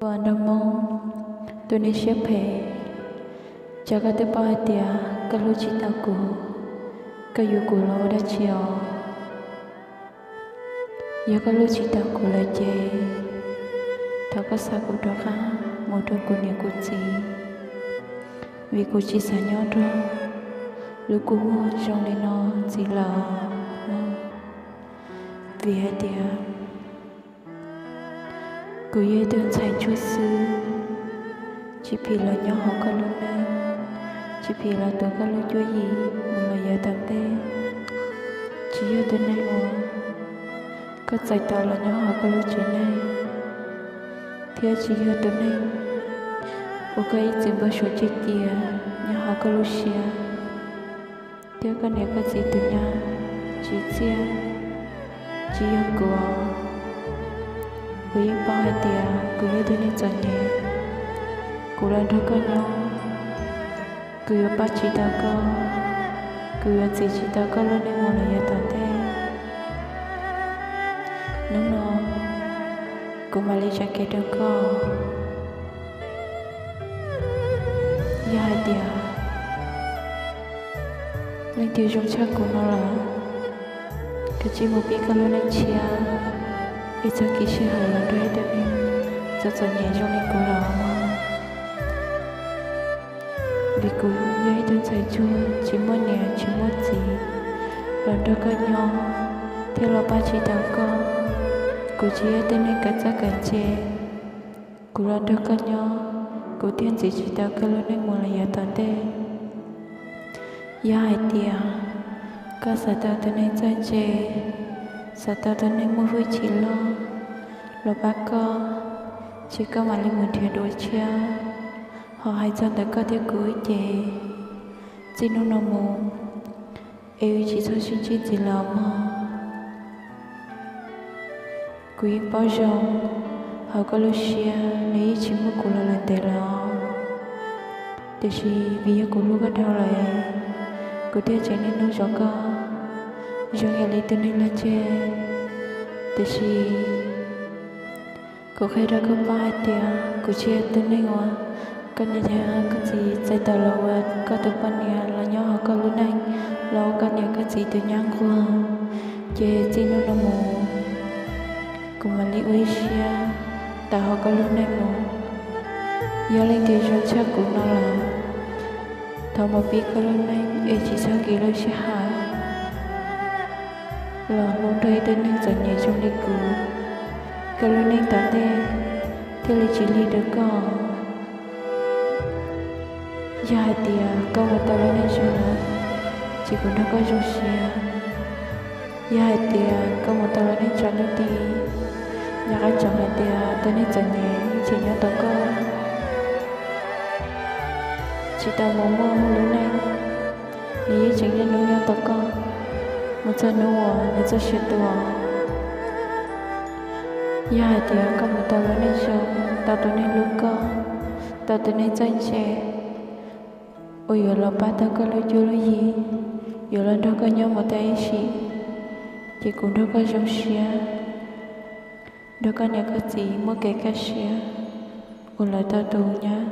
Ua nraug Hmoob, tus niag siab phem, cas koj twb paub hais tias koj hlub tsis tau kuv, koj yuav kuv los ua dab tsi os? Yog koj hlub tsis tau kuv lawm ces thov koj xa kuv rov qab mus rau kuv niam kuv txiv, vim kuv tsis xav nyob rau lub kua muag zoo li no ntxiv lawm. Vim hais tias kuv yog ib tug ntxhais ntsuag xwb, tsis phim los nyob hauv koj lub neej, tsis phim los tuav koj lub cuab yim mus lawm yav tom ntej. Tsis yog tus neeg uas koj txais tau los nyob hauv koj lub tsev neeg, thiab tsis yog tus neeg uas koj ib txwm npau suav cia nyob hauv koj lub siab. Thiab koj niam koj txiv tus nyab tsis txiaj, tsis yog kuv. Kuv yeej paub hais tias kuv yog ib tug neeg txom nyem, kuv los nrog koj nyob, kuv yuav pab tsis tau koj, kuv yuav ntxiv tsis tau koj lub neej mus lawm yav tom ntej. Hnub no kuv mam li tsa kev rau koj. Yog hais tias leej twg zoo tshaj kuv no los, kav tsij mus pib koj lub neej tshiab, es txhob kis sij hawm los nrog ib tug neeg txom txom nyem zoo li kuv los mog. Vim kuv yog ib tug ntxhais ntsuag tsis muaj niam tsis muaj txiv los nrog koj nyob thiab los pab tsis tau koj. Kuv tsis yog ib tug neeg kawm txawj kawm ntse, kuv los nrog koj nyob, kuv thiaj ntxiv tsis tau koj lub neej mus lawm yav tom ntej. Yog hais tias koj xav tau tus neeg txawj ntse, xav tau tus neeg muaj hwj chim loj los pab koj, ces koj mam li mus nrhiav dua tshiab. Ho hais txog ntawm koj thiab kuv ces, txij hnub no mus es wb tsis txhob sib ntsib ntxiv lawm mog. Kuv yeej paub zoo, hauv koj lub siab nws yeej tsis muaj kuv los lawm ntev los, tiam sis vim yog kuv hlub koj dhau lawm, kuv thiaj tseem niaj hnub zov koj zoo yam li tus neeg lag ntseg. Tiam sis kuv qhia rau koj paub hais tias kuv tsis yog tus neeg uas koj niam thiab koj txiv txais tau los ua koj tus poj niam los nyob hauv koj lub neej, los ua koj niam koj txiv tus nyab nquag. Ces txij hnub no mus, kuv mam li ua ib siab tawm hauv koj lub neej mus. Yog leej twg zoo tshaj kuv no los, thov mus pib koj lub neej es tsis txhob kis lub sij hawm los mus nrog ib tug neeg txom nyem zoo li kuv, koj lub neej tom ntej thiaj li tsis lig rau koj. Yog hais tias koj mus tau lub neej zoo lawm, ces kuv nrog koj zoo siab. Yog hais tias koj mus tau lub neej tsaus ntuj nti, nco qab ntsoov hais tias tus neeg txom nyem yeej tseem nyob tos koj, tsis tau mus muaj lub neej, nws yeej tseem niaj hnub nyob tos koj mus txog hnub uas nws txoj sia tuag. Yog hais tias koj mus tau lub neej zoo, tau tus neeg hlub koj, tau tus neeg txawj ntse uas yuav los pab tau koj lub cuab lub yig, yuav los nrog koj nyob mus tau ib sim, ces kuv nrog koj zoo siab, nrog koj niam koj txiv muaj kev kaj siab uas lawv tau tu nyab